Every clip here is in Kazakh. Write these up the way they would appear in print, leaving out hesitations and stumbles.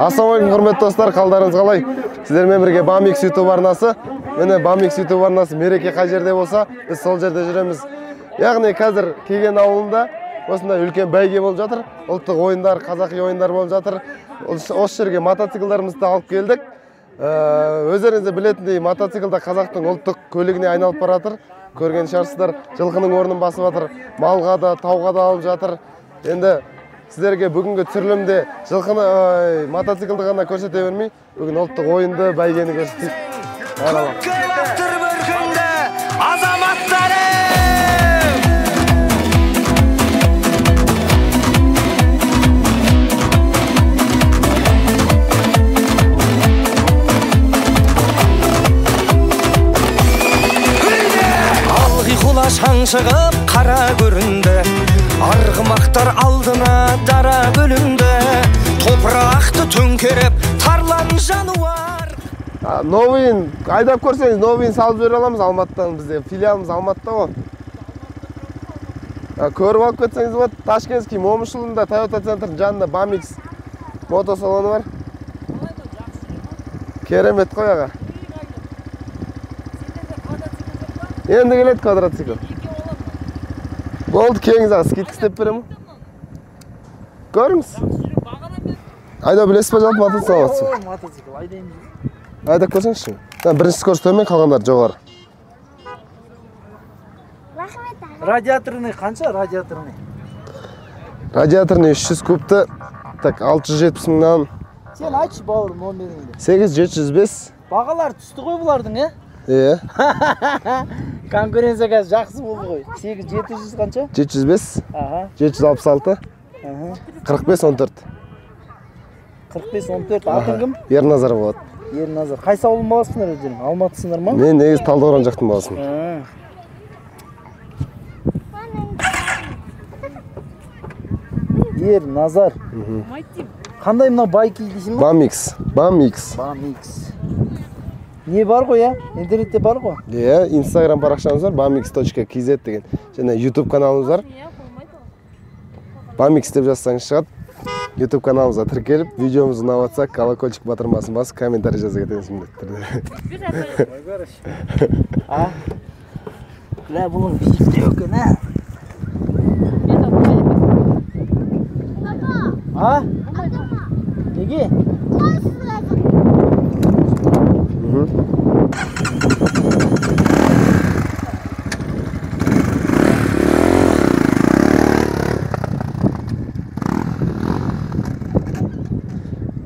Ассалаумағалейкум, құрметті достар, қалдарыңыз қалай? Сіздермен бірге Бамикс YouTube арнасы. Міне Бамикс YouTube арнасы, мереке қай жерде болса, біз сол жерде жүреміз. Яғни қазір Кеген ауылында осындай үлкен бәйге болып жатыр. Ұлттық ойындар, қазақи ойындар болып жатыр. Осы жерге мотоциклдарымызды алып келдік. Өздеріңіз де білетіндей, мотоцикл да қазақтың ұлттық көлігіне айналып бара жатыр. Көрген шығарсыздар, жылқының орнын басып жатыр, малға да, тауға да алып жатыр. Енді сіздерге бүгінгі түсірілімде жылқыны, мотоциклді ғана көрсете бермей, бүгін ұлттық ойынды, бәйгені көрсетейік. Азаматтарым! Алғи құла шаң шығып қара көрінді, арғымақтар алдына дара бөлінді, топырақты төңкеріп тарлан жануар. Новыйын айдап көрсеңіз, новыйын салып жібере аламыз Алматыдан, бізде филиалымыз Алматыда ғой. Көріп алып кетсеңіз болады. Ташкентский Момышұлында Тойота центрдің жанында Бамикс мотосалоны бар. Керемет қой аға. Енді келеді квадроцикл. Болды, келіңіз аға, скидка істеп беремін. Көріңіз. Айдау білесіз ба жалпы мотоцикл аласыз ба? Мотоцикл айдаймыз. Айдап көрсеңізші. Бірінші скорость төмен, қалғандары жоғары. Радиаторный қанша? Радиаторный. Радиаторный 300 кубты. Так, 670 мыңнан. Сен айтшы бауырым номеріңді. 8705. Бағалар түсті ғой бұлардың, е? Е. Конкуренция қазір жақсы болды ғой. 8700 қанша? 705. Аха. 766. Аха. 45 14. 45 14. Атың кім? Ерназар болады. Ерназар. Қайсы ауылдың баласысыңдар өздерің? Алматысыңдар ма? Мен негізі Талдықорған жақтың баласымын. Ерназар. Қандай мынау байки дейсің ба? Бамикс. Бамикс. Бамикс. Не бар ғой, я? Интернетте бар ғой? Иә, Инстаграм парақшамыз бар, bamix.kz деген. Және YouTube каналымыз бар. Bamix деп жазсаңыз шығады. YouTube каналымызға тіркеліп, видеомыз ұнап жатса, колокольчик батырмасын басып, комментарий жаза кетіңіз міндетті түрде. А? Бля, бұның биіктеу екен, ә? А? Неге?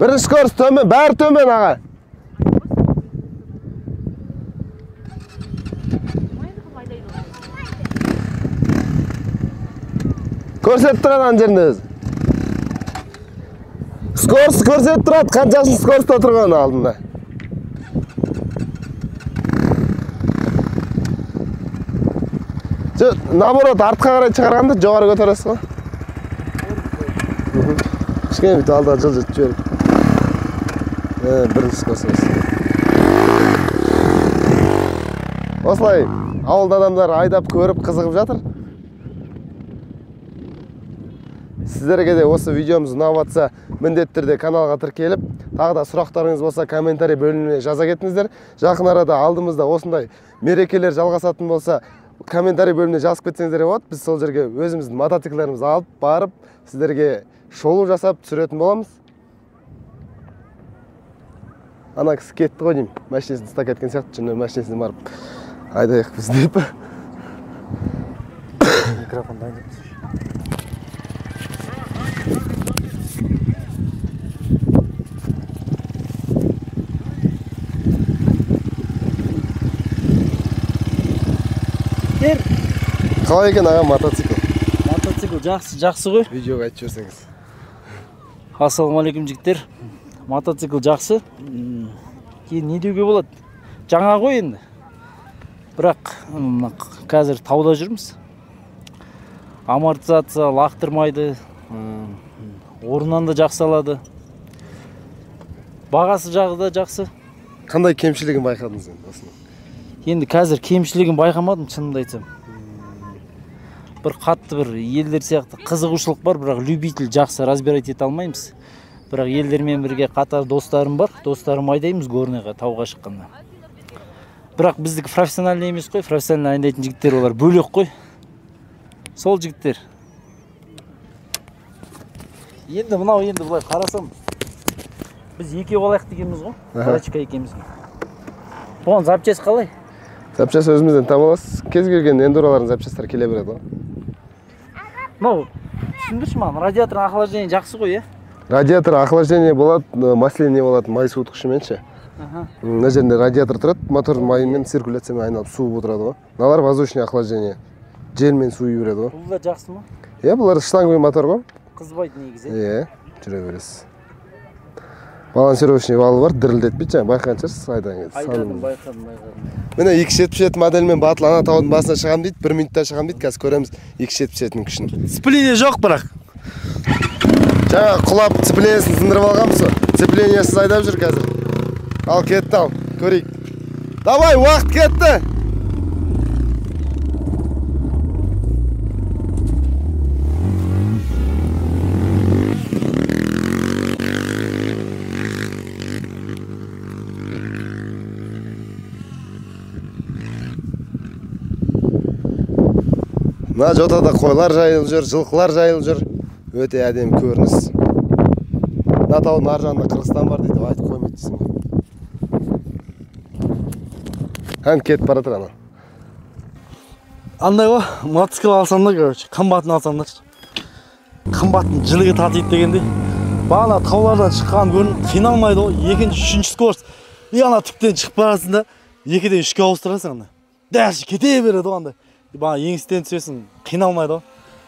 Бірінші скорость төмен, бәрі төмен аға. Көрсетіп тұрады ана жерінде өзі. Скорость көрсетіп тұрады, қаншасын скоростьта тұрғаны алдында. Жоқ, наоборот, артқа қарай шығарғанда жоғары көтересіз ғой. Кішкене бүйтіп алдыға жылжытып жіберіп. Бірінші скорость. Осылай ауылда адамдар айдап көріп қызығып жатыр. Сіздерге де осы видеомыз ұнап жатса, міндетті түрде каналға тіркеліп, тағы да сұрақтарыңыз болса комментарий бөліміне жаза кетіңіздер. Жақын арада алдымызда осындай мерекелер жалғасатын болса, комментарий бөліміне жазып кетсеңіздер болады. Біз сол жерге өзіміздің мотоциклдарымызды алып барып, сіздерге шолу жасап түсіретін боламыз. Ана кісі кетті ғой деймін, машинесін ұстап кеткен сияқты, жүні машинесіне барып айдайық біз деп. Микрофон дайындап тұр. Қалай екен аға мотоцикл? Мотоцикл жақсы, жақсы ғой. Видеоға айтып жіберсеңіз. Ассалаумағалейкум жігіттер. Мотоцикл жақсы. Кейін не деуге болады? Жаңа ғой енді. Бірақ қазір тауда жүрміз. Амортизация лақтырмайды, орнынан да жақсы алады. Бағасы жағы да жақсы. Қандай кемшілігін байқадыңыз енді осының? Енді қазір кемшілігін байқамадым, шынымды айтсам. Бір қатты бір елдер сияқты қызығушылық бар, бірақ любитель жақсы разбирать ете алмаймыз. Бірақ елдермен бірге қатар достарым бар. Достарым айдаймыз горныйға, тауға шыққанда. Бірақ біздікі профессиональный емес қой, профессиональный айдайтын жігіттер олар бөлек қой. Сол жігіттер. Енді мынау енді былай қарасам, біз екеу алайық дегенбіз ғой, Карачка екеумізге. Бұған запчасть қалай? Запчасть өзімізден таба аласыз. Кез келген эндуралардың запчастары келе береді ғой. Мынау түсіндірші маған, радиаторның охлаждение жақсы ғой, иә? Радиатор охлаждение болады, масляный болады, май суытқышымен ше. Мына жерінде радиатор тұрады, мотордың майымен циркуляциямен айналып суып отырады ғой. Мыналар воздушный охлаждение, желмен суи береді ғой. Бұл да жақсы ма? Иә, бұлар шланговый мотор ғой. Қызбайды негізі. Иә, жүре бересіз. Балансировочный валы бар, дірілдетпейді, жаңа байқаған шығарсыз айдан келді. Айдадым, байқадым. Міне 277 модельмен батыл ана таудың басына шығам дейді, 1 минутта шығам дейді, қазір көреміз 277-нің күшін. Сцепление жоқ бірақ. Жаңа құлап сцеплениесін сындырып алғанбыз, сцеплениесіз айдап жүр қазір. Ал кетті, ал, көрейік. Давай, уақыт кетті. Мына жотада қойлар жайылып жүр, жылқылар жайылып жүр. Өте әдемі көрініс. Мына таудың ар жағында Қырғызстан бар дейді, айтып қоймайды дейсің ғой. Ән кетіп бара жатыр ана. Андай ғой, мотоцикл алсам да, короче, қымбатын алсам да. Қымбаттың жілігі татиды дегендей. Бағана таулардан шыққан көрініп қиналмайды ғой. Екінші, үшінші скорость. И ана түптен шығып барасың да, екіден үшке ауыстырасың ана. Дәл кете береді ғой андай. Бағана еңістен түсесің, қиналмайды ғой.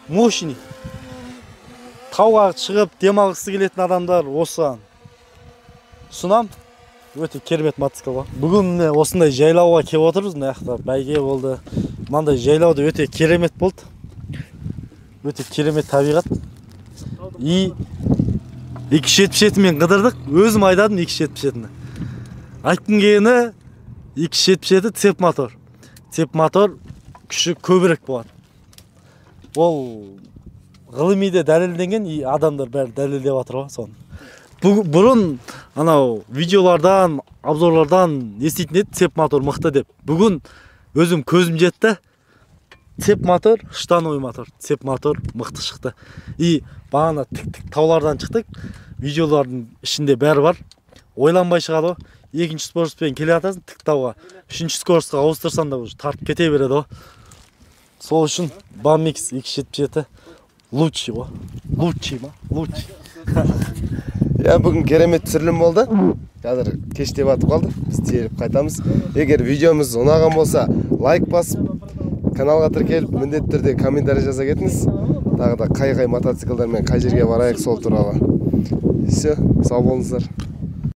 Мощный. Тауға шығып демалғысы келетін адамдар осыған ұсынам. Өте керемет мотоцикл ғой. Бүгін міне осындай жайлауға келіп отырмыз. Мына жақта бәйге болды. Мынандай жайлау да өте керемет болды. Өте керемет табиғат. И 277 мен қыдырдық. Өзім айдадым 277-ні. Айтқым келгені 277 цеп мотор. Цеп мотор күші көбірек болады. Ол ғылымиде дәлелденген, и адамдар бәрі дәлелдеп жатыр ғой соны. Бұрын анау видеолардан, обзорлардан еститін еді цеп мотор мықты деп. Бүгін өзім көзім жетті. Цеп мотор, штановый мотор, цеп мотор мықты шықты. И бағана тік-тік таулардан шықтық. Видеолардың ішінде бәрі бар. Ойланбай шығады ғой. Екінші скоростьпен келе жатасың тік тауға. Үшінші скоростьқа ауыстырсаң да уже тартып кете береді ғой. Сол үшін BAMX 277 лучший ғой. Лучший ма? Лучший. Я бүгін керемет түсірілім болды. Қазір кеште батып қалды. Біз теріп қайтамыз. Егер видеомыз ұнаған болса, лайк басып, каналға тіркеліп, міндетті түрде комментарий жаза кетіңіз. Тағы да қай-қай мотоциклдармен қай жерге барайық сол туралы. Все, сау болыңыздар.